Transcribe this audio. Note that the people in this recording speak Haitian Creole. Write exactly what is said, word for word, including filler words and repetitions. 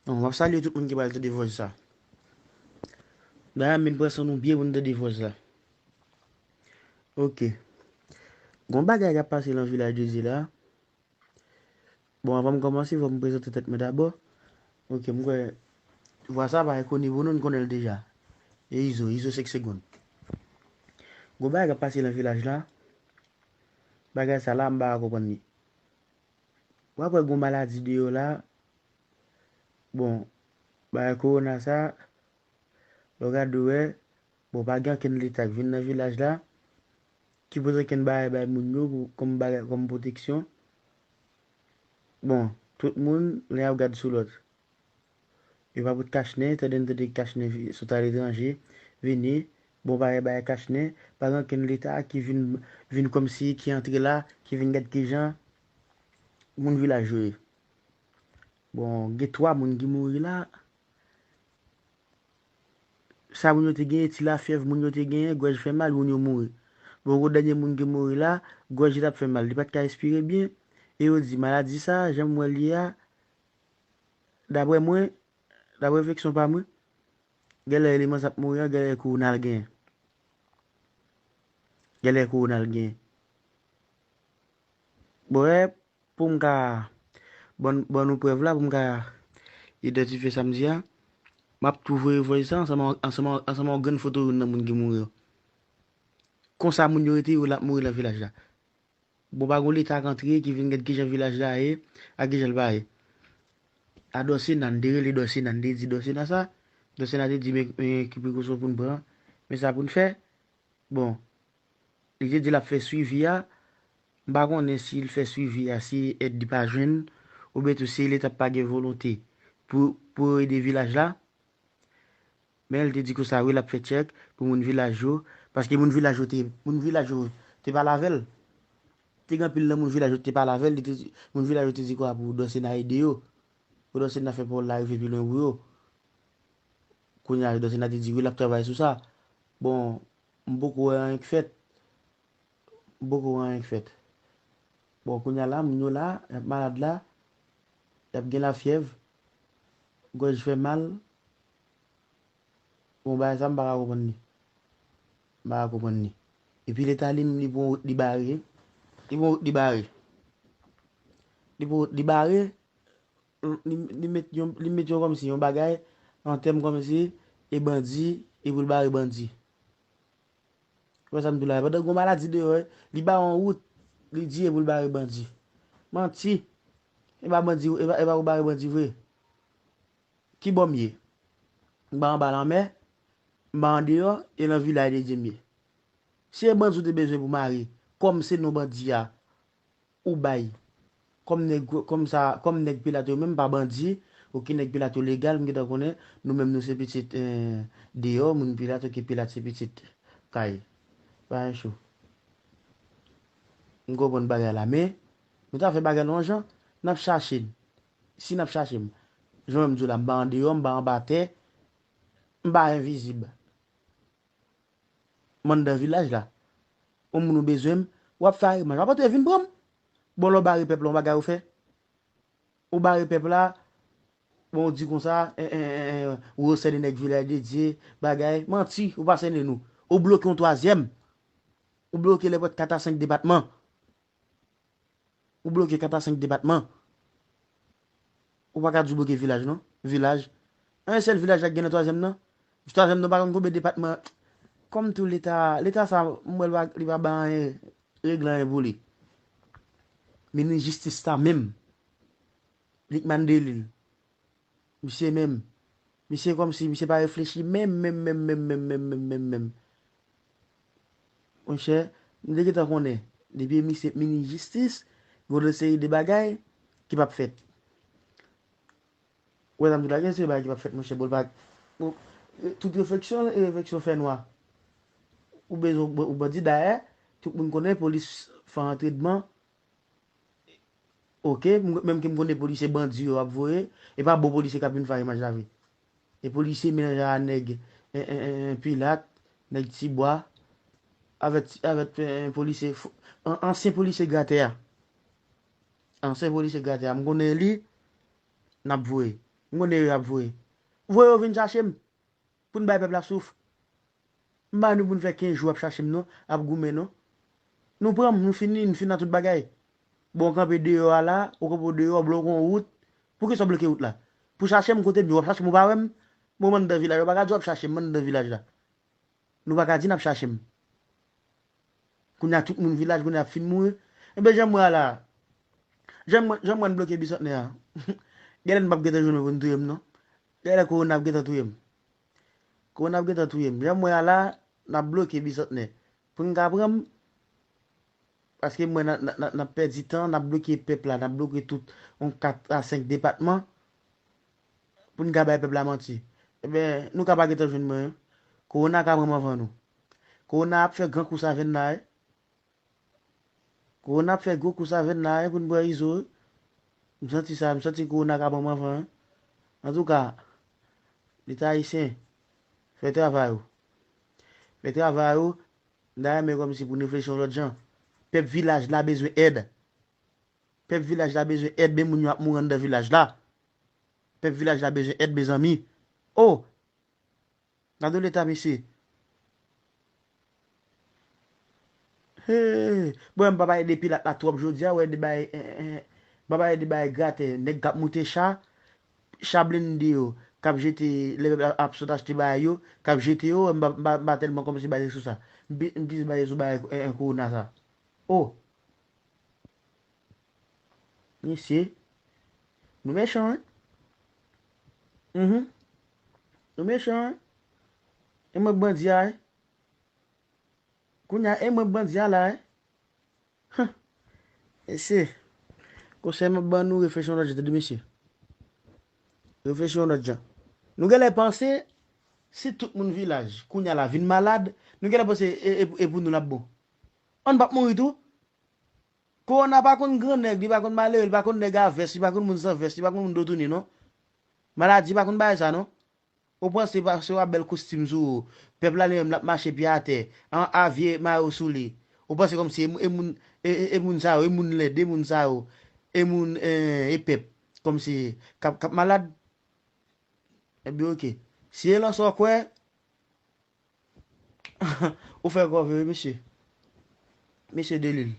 Non, m ap salye tout moun ki pral tande vòs sa. Dayè, m vin pran san nou byen pou n tande vòs la. Ok. Gon bagay k ap pase nan Vilaj de Dye la. Bon, anvan m kòmanse, fò m prezante tèt mwen dabò. Ok, m kwè vwa sa pa enkoni pou nou, n konnen l deja. E Izo, Izo senk segonn. Gon bagay k ap pase nan vilaj la. Bagay sa la, m pa ka konprann li. W ap wè gon maladi deyò la. Bon, bagay kowona sa, lè w gade w wè, bon, pa gen ankenn leta k vin nan vilaj la, ki pote ankenn bagay bay moun yo pou, kòm bagay, kòm pwoteksyon. Bon, tout moun, lè y ap gad sou lòt. Yo pa pot kachnen, tande n tande kachnen vi- sot aletranje, vini. Bon, bagay, bagay kachnen, pa gen ankenn leta ki vin, vin kòmsi, ki antre la, ki vin gad kijan moun vilaj yo ye. Bon, gen twa moun ki mouri la. Sa moun yo te genyen, ti lafyèv moun yo te genyen, gòj fè mal, moun yo mouri. Bon, gwo dènye moun ki mouri la, gòj li t ap fè mal, li pa t ka respire byen. E yo di, maladi sa, jan m wè l ye a, daprè mwen, daprè refleksyon pa mwen, genlè eleman sa ap mouri an, genlè kowona l genyen. Genlè kowona l genyen. Bon, e, pou m ka ban, ban nou prèv la, pou m ka idantifye sa m di a, m ap tou voye vòs sa ansanm, ansanm, ansanm yon grenn foto youn nan moun ki mouri yo. Konsa moun yo rete, yo l ap mouri nan vilaj la. Bon, pa gon leta k antre, ki vin gad kijan vilaj la ye, ak kijan l pa ye. A Dòsena, n te rele Dòsena, n te di Dòsena sa. Dòsena te di, men, men ki prekosyon pou n pran, men sa pou n fè. Bon, li te di l ap fè swivi a. M pa konnen si l fè swivi a, si èd li pa jwenn, oubyen tou si leta pa gen volonte pou, pou ede vilaj la. Men l te di konsa, wi, l ap fè tchèk pou moun vilaj yo, paske moun vilaj yo te, moun vilaj yo te pale avè l. Te gen anpil nan moun vilaj yo te pale avè l, li te di, moun vilaj yo te di kwa pou Dòsena ede yo. Pou Dòsena fè pawòl la rive pi lwen pou yo. Kounye a, Dòsena te di, wi, l ap travay sou sa. Bon, m poko wè anyen k fèt. M poko wè anyen k fèt. Bon, kounye a la, moun yo la, y ap malad la, y ap gen lafyèv, gòj fè mal. Bon, bagay sa, m pa ka konprann li. M pa ka konprann li. Epi leta li menm, li pran wout li bare. Li pran wout li bare. Li pran wout li bare. Li, li met yon, li met yon kòmsi yon bagay, an tèm kòmsi, e bandi, e pou l bare bandi. Ou wè sa m di w la, pandan gon maladi deyò, li ba yon wout, li di e pou l bare bandi. Manti. E pa bandi, e pa, e pa pou bare bandi vre. Ki bò m ye? M pa anba lanmè, m pa andeyò, e nan vilaj de Dye m ye. Si e bandi w te bezwen pou mare, kòm se non bandi a, ou bay. Kòm nèg, kòm sa, kòm nèg Pilat yo menm pa bandi, oke, nèg Pilat yo legal, m gentan konnen, nou menm nou se pitit, eh, deyò, moun Pilat, oke, Pilat se pitit kay. Pa gen cho. M konprann bagay la, men, nou ta fè bagay la yon jan, n ap chache n. Si n ap chache m, jan m di w la, m pa andeyò, m pa anba tè, m pa envizib. M anndan vilaj la. Yon moun ou bezwen m, w ap fè arimaj. W ap antre vin pran m. Bon, lè w bare pèp la, yon bagay ou fè. Ou bare pèp la, bon, ou di konsa, en, en, en, en, ou yo sène nèg Vilaj de Dye, bagay. Manti, ou pa sène nou. Ou bloke yon twazyèm. Ou bloke lèpòt kat a senk depatman. Ou bloke kat a senk depatman. Ou pa ka di w bloke vilaj, non. Vilaj. Yon sèl vilaj la k gen nan twazyèm nan. Twazyèm nan pa konn konbyen depatman. Kòm tou leta, leta sa, m wè l pa, li pa bay anyen, regle anyen pou li. Minis jistis sa menm. Likman Delil. Misye menm. Misye kòmsi, misye pa reflechi menm, menm, menm, menm, menm, menm, menm, menm, menm. Monchè, m te gentan konnen, depi misye minis jistis, gen yon seri de bagay ki p ap fèt. Ou wè sa m di w la, gen seri bagay ki p ap fèt, monchè, bon, l pa, bon, tout refleksyon, e refleksyon fènwa. Ou bezwen, ou bandi, dayè, tout moun konnen polis fè antrenman. Oke, m, menm ke m konnen polisye bandi yo ap voye, e pa bon polisye k ap vin fè imaj la vre. E polisye melanje a nèg, en, en, en, en, Pilat, nèg Tibwa, avèk, avèk, en, en, polisye, fo-, an, ansyen polisye gratè a. Ansyen polisye gratè a. M konnen li, n ap voye. M konnen yo y ap voye. Voye yo vin chache m. Pou n bay pèp la souf. M pa nou pou n fè kenz jou ap chache m non, ap goumen non. Nou pran m, nou fini, nou fin nan tout bagay. Bon, w kanpe deyò a la, ou kanpe deyò, w bloke yon wout. Poukisa w bloke wout la? Pou chache m kote m ye, w ap chache m, ou pa wè m? Bon, m anndan vilaj, yo pa ka di w ap chache m, m anndan vilaj la. Nou pa ka di n ap chache m. Kounye a tout moun vilaj, kounye a ap fin mouri. Enben, jan m wè a la, jan m, jan m wè n bloke Bisantnè a, genlè n p ap gentan jwenn mwen pou n touye m non. Genlè kowona ap gentan touye m. Kowona ap gentan touye m. Jan m wè a la, n ap bloke Bisantnè. Pou n ka pran m, paske m wè n a, n a, n a, n ap pèdi tan, n ap bloke pèp la, n ap bloke tout yon kat a senk depatman pou n ka bay pèp la manti. Enben, nou ka pa gentan jwenn mwen. Kowona ka pran m anvan nou. Kowona ap fè gran kou sa vennla wi. Kowona ap fè gwo kou sa vennla wi pou n pran Izo wi. M santi sa, m santi kowona ka pran m anvan wi. Antouka, Leta ayisyen, fè travay ou. Fè travay ou. M ta renmen kòmsi pou n reflechi yon lòt jan. Pèp vilaj la bezwen èd. Pèp vilaj la bezwen èd, men moun yo ap mouri anndan vilaj la. Pèp vilaj la bezwen èd, mezanmi. Oh! Gade yon leta, mesye. Hey! Bon, m pa pale de pilat la twòp jodi a, wè de bay, eh, eh, m pa pale de bay gratè, nèg k ap moute cha, cha blende yo, k ap jete, lè pèp la ap sot achte bagay yo, k ap jete yo, m pa, m pa, m pa tèlman kòmanse baze sou sa. M pi-, m plis baze sou bagay, eh, eh, kowona sa. Oh! Mesye, nou mechan, wi. Mhm. Nou mechan, wi. E mwen k bandi a, wi. Kounye a, e mwen k bandi a la, wi. Huh. Mesye, konsèy m ap ban nou, reflechi yon lòt jan, tande, mesye. Reflechi yon lòt jan. Nou genlè panse, si tout moun vilaj, kounye a la, vin malad, nou genlè panse, e, e, e pou nou l ap bon. Ann p ap mouri tou. Kowona pa konn gran nèg, li pa konn malere, li pa konn nèg a vès, li pa konn moun san vès, li pa konn moun do tounen non. Maladi pa konn bagay sa non. Ou panse paske w ap bèl kostim sou ou, pèp la li menm l ap mache pye atè, an a vye mayo sou li. Ou panse kòmsi e, e moun, e, e, e moun sa yo, e moun lèd, e moun sa yo, e moun, e, e pèp, kòmsi k ap, k ap malad? Ebyen oke. Si e lan sa w kwè, ou fè kòve wi mesye. Mesye Delil.